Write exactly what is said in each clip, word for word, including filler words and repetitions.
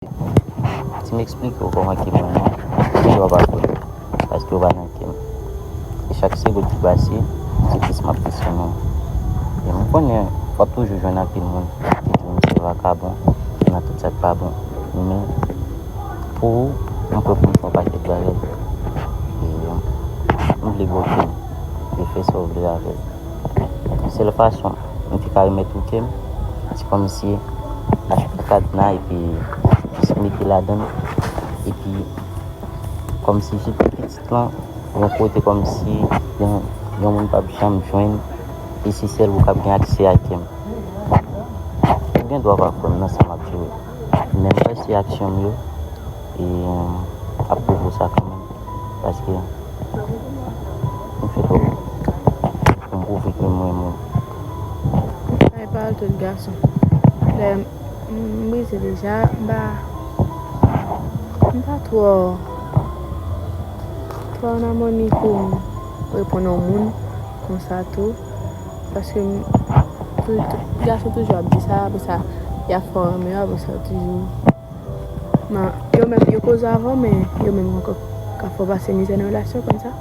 Si m eksplike w kòman ke m renmen w, ou pa konprann, paske ou pa nan ke m. E chak segonn ki pase, se plis m ap plis renmen w. E m konnen w ap toujou jwenn anpil moun ki di w m se vakabon, nan tout sa k pa bon. Men, pou ou, m kwè pou m fè yon pakèt bagay. E m vle gen w ke m, e fè sa w vle avè l. Sèl fason m te ka remèt ou ke m, se kòmsi achte kadna epi jis mete ladan l, epi kòmsi jete pitit lan yon kote kòmsi yon, yon moun p ap janm jwenn, e se sèl ou k ap gen aksè a ke m. Ou gen dwa pa kwè m nan sa m ap di w yo, men m wè se aksyon m yo, e, ap pwouve w sa kanmenm. Paske m fè twòp pou m pwouve ke m renmen w. Ay, pawòl tout gason. Lè m, m brize deja, m pa, m pa twò, twò nan moni pou m reponn yon moun konsa tou. Paske m, tout, tout gason toujou ap di sa, apre sa, y ap fè w renmen yo, apre sa, toujou. Men, yo menm, yo koze avè w, men yo menm ankò ka fè w pase mizè nan relasyon konsa.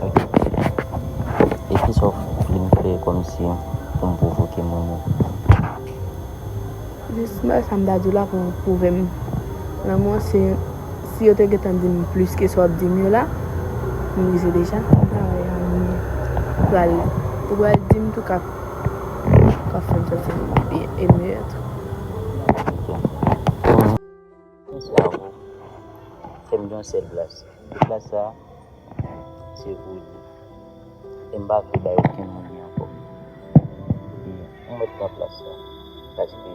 Ok. E kisa w vle m fè kòmsi pou m pwovoke moun yo? Jis, men sa m ta di w la pou pwouve m. Lanmou an, si, si yo te gentan di m plis ke sa w ap di m yo la, m brize deja. Travay a, m pral, ou pral di m tou k ap, k ap fè m santi m byen e miyè tou. Ok. Fè m yon sèl plas. Plas sa, se pou li. E m pa vle bay okenn moun li ankò. E ou mèt pran plas sa. Paske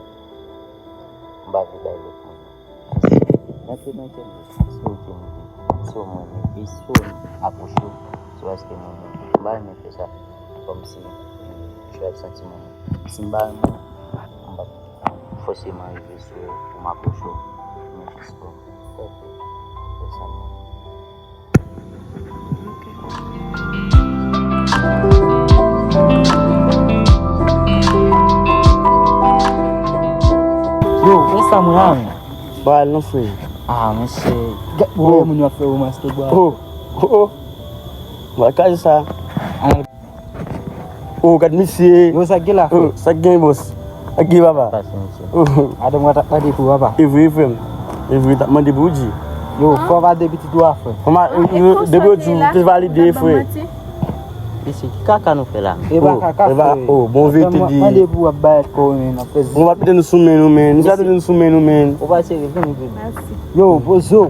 m pa vle bay lòt moun li. Jis rantre nan kè m. Si w te moute, si w mwen, e si w apwoche w, se paske m renmen w. M pa renmen fè sa kòmsi, mm, m chwazi santi m renmen w. Si m pa renmen w, m p ap fòseman rive sou ou pou m apwoche w. Men jis bon, fè, fè sa m renmen. Yo, wè sa mwen a, men. Ba al non, frè. Ah, mesye. Gad, oh, moun yo ap fè romans tou, bwa. Oh, oh, oh. Ba kay sa. An Oh, gad misye. Yo, sa k gen la, frè? Oh, sa k gen, bòs? Sa k gen, papa? Pase, mesye. Oh. Madanm ou t ap mande pou papa. E vre, frè m. E vre, t ap mande pou ou di. Yo, fò w pa de pitit ou a, frè. Kòman, ah, e, e, depi ou di ou te valide, frè. Mesye, ki kaka nou fè la? E pa kaka, frè. Oh, bon, verite di. Mande pou w ap bay kò, men, nan Facebook. Bon, w ap mete nou sou men nou, men. Misye ap mete nou sou men nou, men. Ou pa serye, vini, vini. Mèsi. Yo, poze w.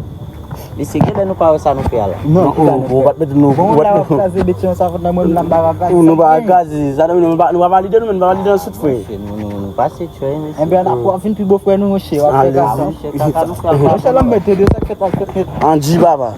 Mesye, genlè nou pa wè sa nou fè a la. Non, oh, bon, ou pa t mete nou, bon, ou pa t la, w ap kraze bèt yo, sa fòt nan mwen, m la, m pa ka kraze. Oh, nou pa ka kraze. Sa, nou, nou pa, nou pa valide nou, men nou pa valide ansout, frè. Mesye, nou, nou, nou pase tchwè, mesye. Enben, n ap, w ap vin pi bo frè nou, monchè, w ap fè kaka. Monchè, kaka nou fè a. Monchè, lòm mèt tande sa k fèt la, k fèt. Andy, papa.